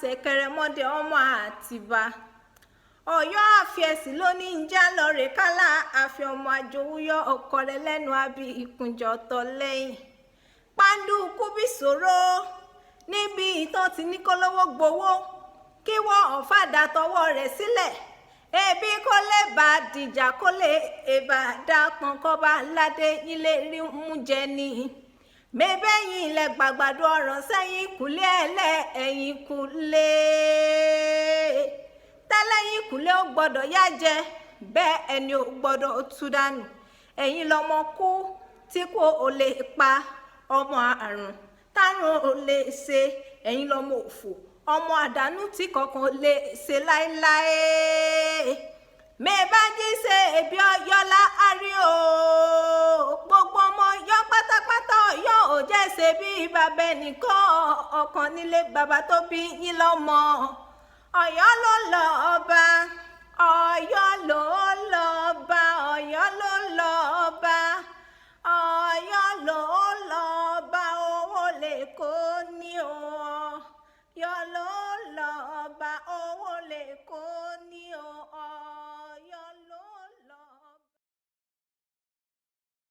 Ṣẹ̀kẹ̀rẹ̀mọdé ọmọ Àtìbà. Ọ̀yọ́ àfiyèsí ló ní njẹ́ lọ́ọ̀rẹ́ kálá àfi ọmọ àjòwúyọ ọkọ rẹ̀ lẹ́nu àbí ìkúnjọ tọ́ lẹ́yìn. Pàǹdùkú bí ṣòro níbi ìtàn ti ní kó lówó gbowó kí wọ́n ọ̀fadà tọwọ́ rẹ̀ sílẹ̀, ebi kó lè bá dìjà, kó lè bá dápọn, kọ́ba ládé ilé rí mú jẹ ni. Mẹ́bẹ́yìn ilẹ̀ gbàgbàdo ọ̀ràn sẹ́yìn kùlé ẹ̀lẹ́ ẹ̀yìn kùlé tẹ́lẹ̀yìn kùlé ó gbọ́dọ̀ yá jẹ bẹ́ẹ̀ ẹni ò gbọ́dọ̀ tú dànù. Ẹ̀yin lọ́mọ kú tí kò ò lè pa, ọmọ àrùn tárùn ò lè ṣe, ẹ̀yin lọ́mọ òfò, ọmọ àdánù tí kankan lè ṣe láéláé. Mẹ́bàájí ṣe ebi Ọ̀yọ́lá àrí o, gbogbo ọmọ Ọ̀yọ́ pátápátá, Ọ̀yọ́ ò jẹ́ ṣe bí bàbá ẹnìkan ọ̀kan nílé bàbá tó bí yín lọ́mọ. Ọ̀yọ́ ló lọ ọba, Ọ̀yọ́ ló lọ ọba, Ọ̀yọ́ ló